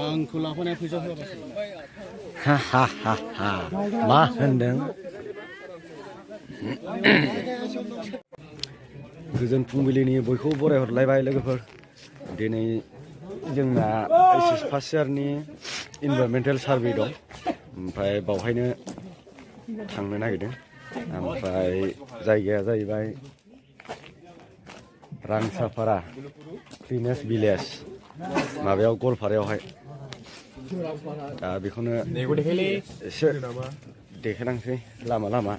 आंखौ लाफानाय फैसा होआबासो मा होनदों गोजोन फुंबिलिनि बयखौबो बरायहरलायबाय लोगोफोर दिनै जोंना एसएस फार्स्ट इयारनि इनभाइरमेन्टेल सार्भे दं ओमफ्राय बावहायनो थांनो नागिरदों ओमफ्राय जायगाया जाहैबाय रांसाफारा क्लिनेस्ट भिलेज माबायाव गवालपारायावहाय दा बेखौनो एसे देखायलांसै लामा लामा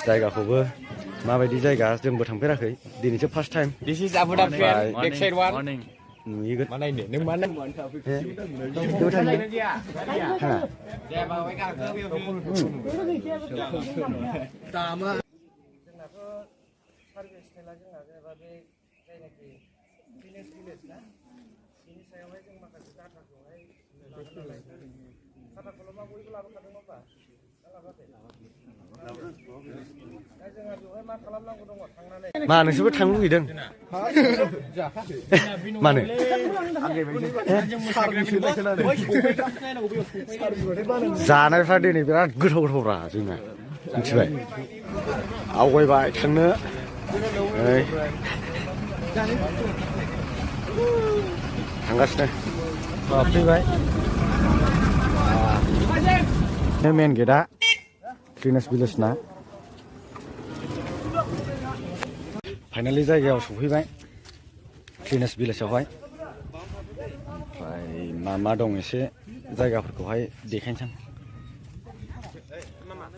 जायगाखौबो माबायदि जायगा जोंबो थांफेराखै दिनैसो फार्स्ट टाइम नुहैगोन सार्भिस स्टाइला जोंना जेनेबा बे जायनाखि क्लिनेस्ट भिलेज ना बेनि सायावहाय जों माखासे डाटाखौहाय लागोन नालाय डाटाखौल' मा बयबो लाबोखादों होमबा दा लाबोआखै दा जोंहा बेवहाय मा खालामनांगौ दङ थांनानै मा नोंसोरबो थांनो लुगैदों मानो जानायफ्रा दिनै बिराद गोथाव गोथावब्रा जोंना मिथिबाय आवगायबाय थांनो थांगासिनो फैबाय मेन गेटआ क्लिनेस्ट भिलेजना फाइनालि जायगायाव सफैबाय क्लिनेस्ट भिलेजावहाय ओमफ्राय मा दं एसे जायगाफोरखौहाय देखायनोसै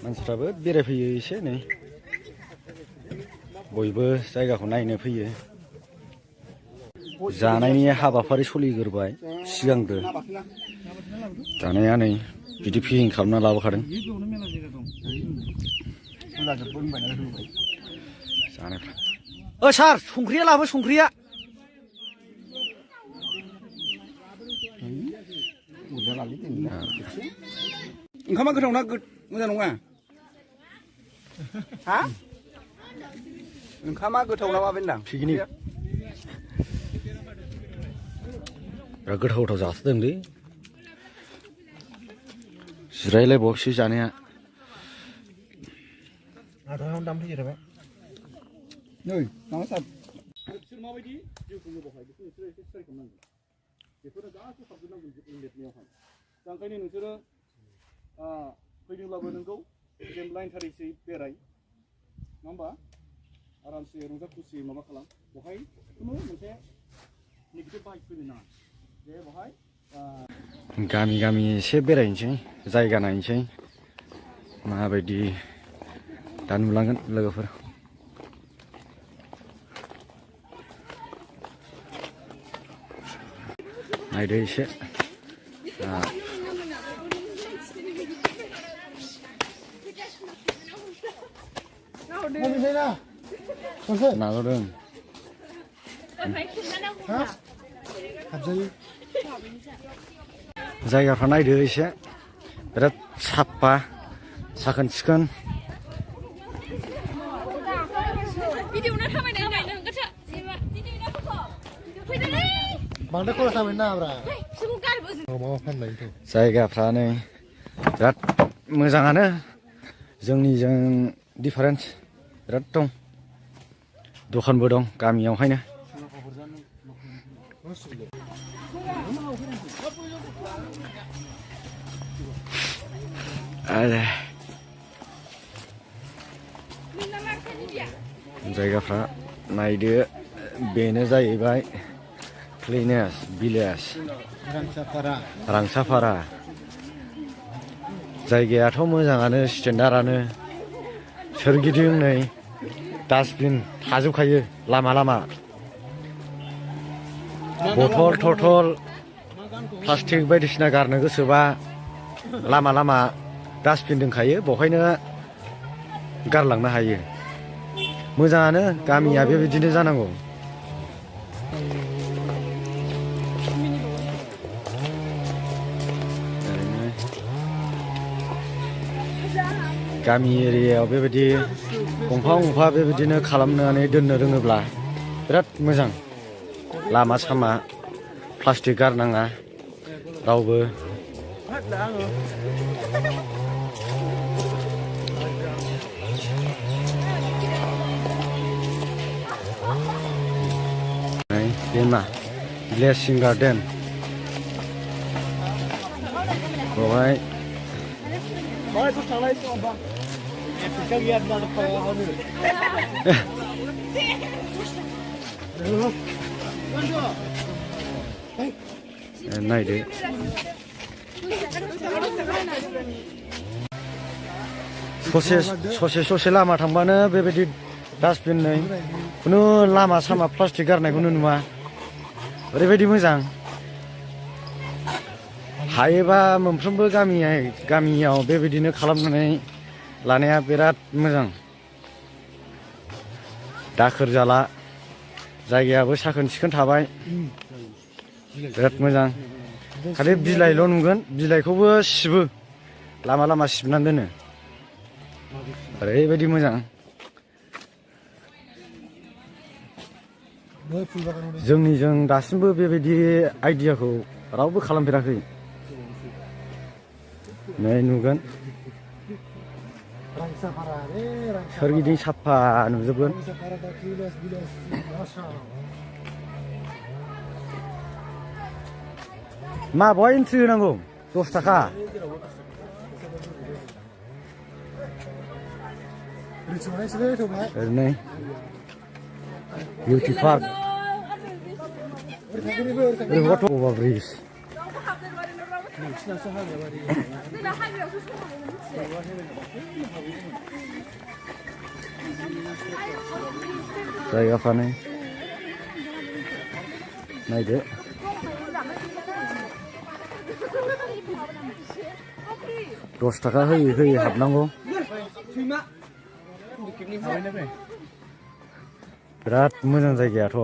मानसिफ्राबो बेरायफैयो एसे नै बयबो जायगाखौ नायनो फैयो जानायनि हाबाफारि सोलिग्रोबाय सिगांग्रो जानाया नै बिदि पेकिं खालामना लाबोखादों जानायफ्रा सार संख्रिया लाबो संख्रिया ओंखामा गोथाव ना मोजां नङा हा ओंखामा गोथाव ना माबायदि होनदां पिकनिक बिराद गोथाव गोथाव जाथारदोंलै जिरायलायबावसै जानाया नै माबा सार बिसोर माबायदि जिउ खुङो बेवहाय बेखौ नोंसोरो एसे स्टाडि खालामनांगोन बेफोरो गासैबो हाबजोबनांगोन लिरनायावहाय दा ओंखायनो नोंसोरो फैदोंब्लाबो नोंखौ जेन लाइनथारैसै बेराय नङा होमबा आरामसे रंजा खुसि माबा खालाम बेवहाय खुनु मोनसे नेगेटिभ भाइब फैनो नाङा जे बेवहाय गामि गामि एसे बेरायनोसै जायगा नायनोसै माबायदि दा नुलांगोन लोगोफोर नायदो एसे नाजावदों जायगाफ्रा नायदो एसे बिराद साफा साखोन सिखोन जायगाफ्रा नै बिराद मोजाङानो जोंनिजों डिफारेन्स बिराद दं दखानबो दं गामियावहायनो जायगाफ्रा नायदो बेनो जाहैबाय क्लिनेस्ट भिलेज रांसाफारा जायगायाथ' मोजाङानो स्टेन्डार्डआनो सोरगिदिं नै डास्टबिन थाजोबखायो लामा लामा बथल थथल प्लास्टिक बायदिसिना गारनो गोसोबा लामा लामा डास्टबिन दोनखायो बेवहायनो गारलांनो हायो मोजाङानो गामिया बेबायदिनो जानांगौ गामि एरियायाव बेबायदि गंफा गंफा बेबायदिनो खालामनानै दोननो रोङोब्ला बिराद मोजां। लामा सामा प्लास्टिक गारनाङा रावबो। बे मा ब्लेसिं गार्डेन बेवहाय नायदो ससे लामा थांबानो बेबायदि डास्टबिन नै खुनु लामा सामा प्लास्टिक गारनायखौनो नुवा। ओरैबायदि मोजां। हायोबा मोनफ्रोमबो गामियाव बेबायदिनो खालामनानै लानाया बिराद मोजां। दाखोर जाला जायगायाबो साखोन सिखोन थाबाय बिराद मोजां। खालि बिलाइल' नुगोन, बिलाइखौबो सिबो, लामा लामा सिबनानै दोनो। ओरैबायदि मोजां। जोंनिजों दासिमबो बेबायदि आइडियाखौ रावबो खालामफेराखै। नै नुगोन सोरगिदिं साफा नुजोबगोन। मा बहाय एन्ट्रि होनांगौ? 10 थाखा। ओरैनो बिउटि पार्क अभार ब्रिज। जायगाफ्रानो नायदो। दस थाखा होयै होयै हाबनांगौ। बिराद मोजां जायगायाथ'।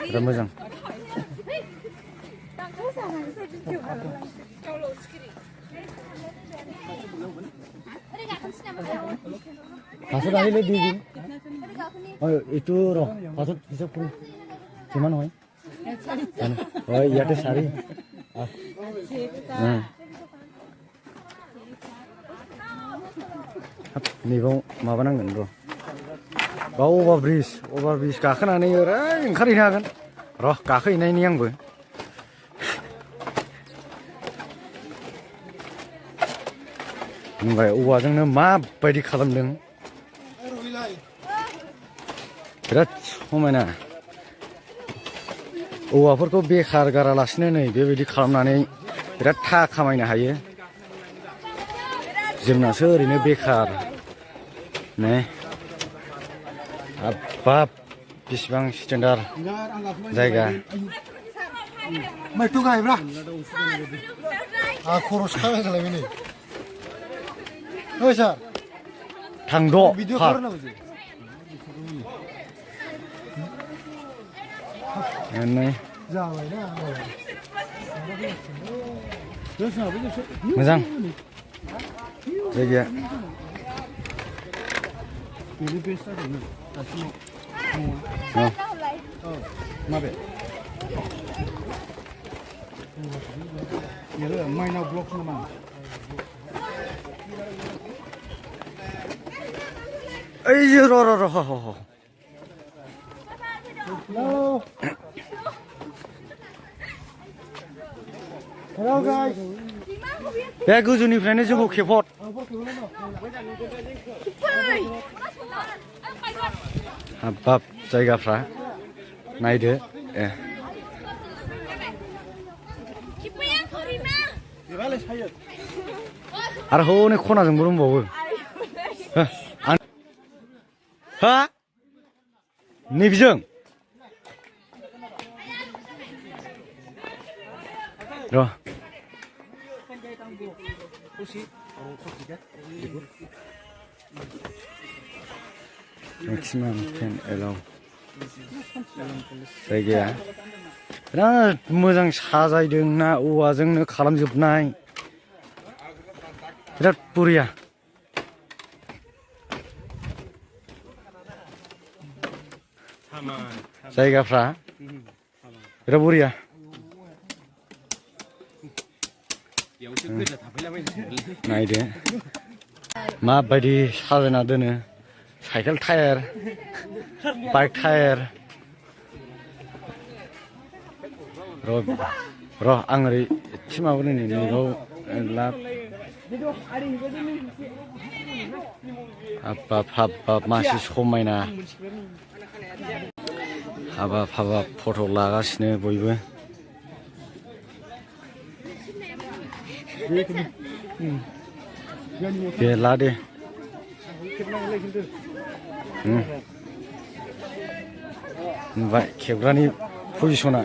बिराद मोजां। Pasok dahil di oh itu roh pasok bisa pun cuman hoy oh iya deh sari nibau mabanangan bro bau overbridge gakhonane oंखारहैनो हागोन र' गाखोहैनायनि आंबो ओमफ्राय औवाजोंनो माबायदि खालामदों बिराद समायना औवाफोरखौ बेखार गारालासिनो नै बेबायदि खालामनानै बिराद थाखा खामायनो हायो जोंनासो ओरैनो बेखार ने हाबाब बेसेबां स्टेन्डार्ड जायगा मैथ्रु गायब्रा खरस खालाय खालायबाय नै ओइ सार थांद' भिडिअ खालामनांगौ नै जाबायना मोजां जायगाया माबे माइनाव ब्लक नामा ओइ र' Hello guys. बे गोजौनिफ्रायनो जोंखौ खेबहर हाबाब जायगाफ्रा नायदो आरो हनै खनाजोंबो दंबावो हा नैबिजों र' maximum can allow जायगाया बिराद मोजां साजायदों ना औवाजोंनो खालामजोबनाय बिराद बरिया जायगाफ्रा बिराद बरिया नायदो माबायदि साजायना दोनो साइकेल टायार बाइक टायार र' आं ओरै एसे माबानो नैबाव लाब हाबाब हाबाब मासि समायना हाबाब हाबाब फट' लागासिनो बयबो दे ला दे नुबाय खेबग्रानि पजिसना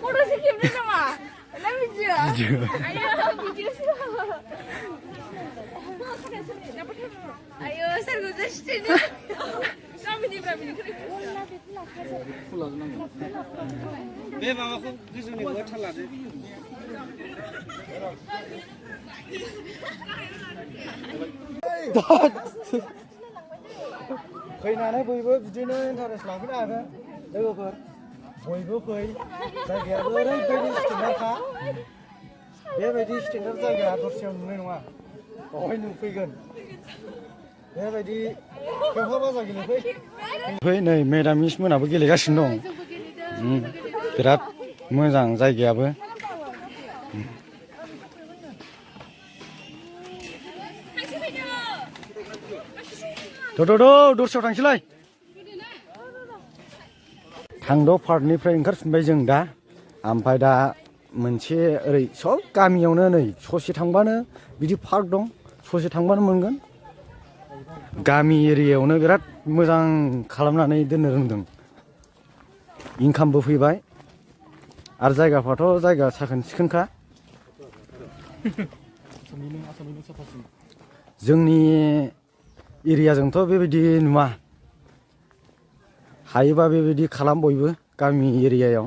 Foto'su kimde nama? Öyle mi diyor? Ayo, videosu. Ayo, sen göstersin. Kami di berapa ni? बे माबाखौ गोजौनिखौ थाल लादो फैनानै बयबो बिदिनो इन्टारेस्ट लाफैनो हागोन लोगोफोर बयबो फै जायगायाबो ओरैबायदि स्टेन्डार्डखा बेबायदि स्टेन्डार्ड जायगा दस्रायाव नुनाय नङा बेवहाय नुफैगोन बेबायदि खेवहा बाजार गेलेफै फै नै मेडामिस मोनाबो गेलेगासिनो दं बिराद मोजां जायगायाबो दस्रायाव थांसैलाय थांद' पार्कनिफ्राय ओंखारफिनबाय जों दा ओमफ्राय दा मोनसे ओरै सब गामियावनो नै ससे थांबानो बिदि पार्क दं ससे थांबानो मोनगोन गामि एरियायावनो बिराद मोजां खालामनानै दोननो रोंदों इनकामबो फैबाय आरो जायगाफ्राथ' जायगा साखोन सिखोनखा जोंनि एरियाजोंथ' बेबायदि नुवा हायोबा बेबायदि खालाम बयबो गामि एरियायाव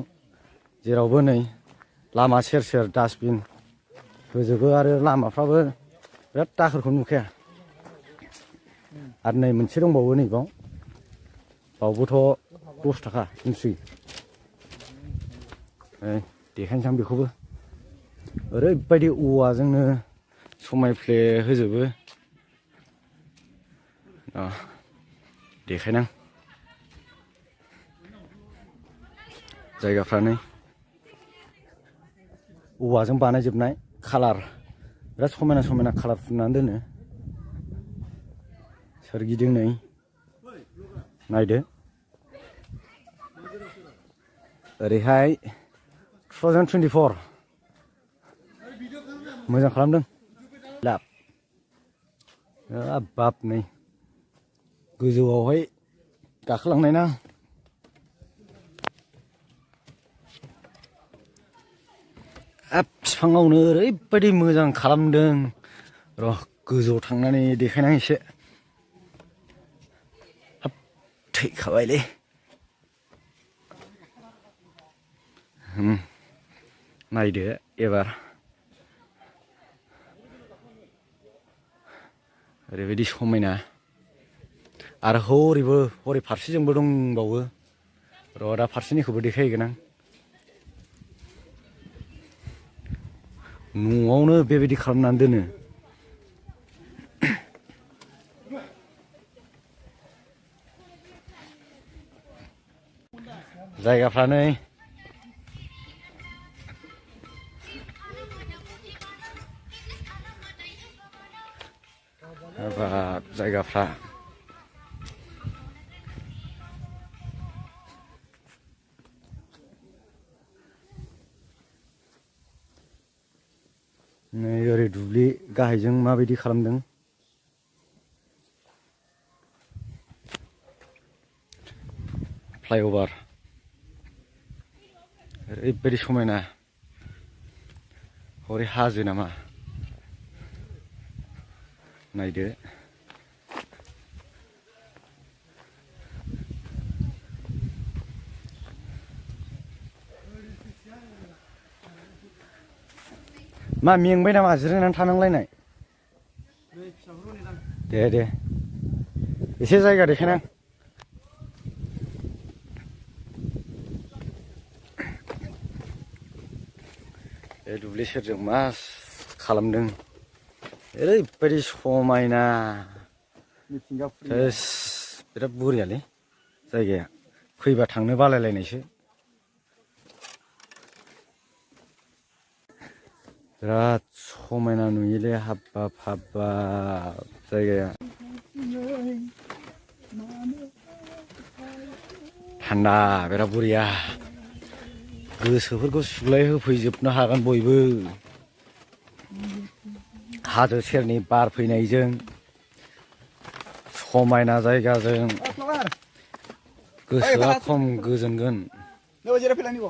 जेरावबो नै लामा सेर सेर डास्टबिन होजोबो आरो लामाफ्राबो बिराद दाखोरखौ नुखाया आरो नै मोनसे दंबावो नैबाव बावबोथ' 10 थाखा एन्ट्रि देखायनोसै आं बेखौबो ओरैबायदि औवाजोंनो समायफ्ले होजोबो देखायनां जायगाफ्रा नै औवाजों बानायजोबनाय कालार बिराद समायना समायना कालार फुननानै दोनो सोरगिदिं नै नायदो ओरैहाय 2024 मोजां खालामदों लाब बाब नै गोजौआवहाय गाखोलांनाय ना बिफाङावनो ओरैबायदि मोजां खालामदों र' गोजौआव थांनानै देखायनां एसे हाब थैखाबायलै नायदो एबार ओरैबायदि समायना आरो हरै फारसेजोंबो दंबावो र' दा फारसेनिखौबो देखायहैगोन आं न'आवनो बेबायदि खालामनानै दोनो जायगाफ्रा नै हाबाब जायगाफ्रा नै ओरै दुब्लि गाहायजों माबायदि खालामदों फ्लाइअभार ओरैबायदि समायना हरै हाजो नामा नायदो मा मेंबाय नामा जिरायनानै थानांलायनाय नै फिसाफोरखौ नेदां दे एसे जायगा देखायनां बे दुब्लि सेरजों मा खालामदों ओरैबायदि समायना मिथिंगाफोर बिराद बरियालै जायगाया फैबा थांनो बालायलायनायसो बिराद समायना नुयोलै हाब्बाब जायगाया थान्दा बिराद बरिया गोसोफोरखौ सुग्लाय होफैजोबनो हागोन बयबो हाजो सेरनि बार फैनायजों समायना जायगाजों गोसोआ खम गोजोनगोन नों जिरायफैलायनि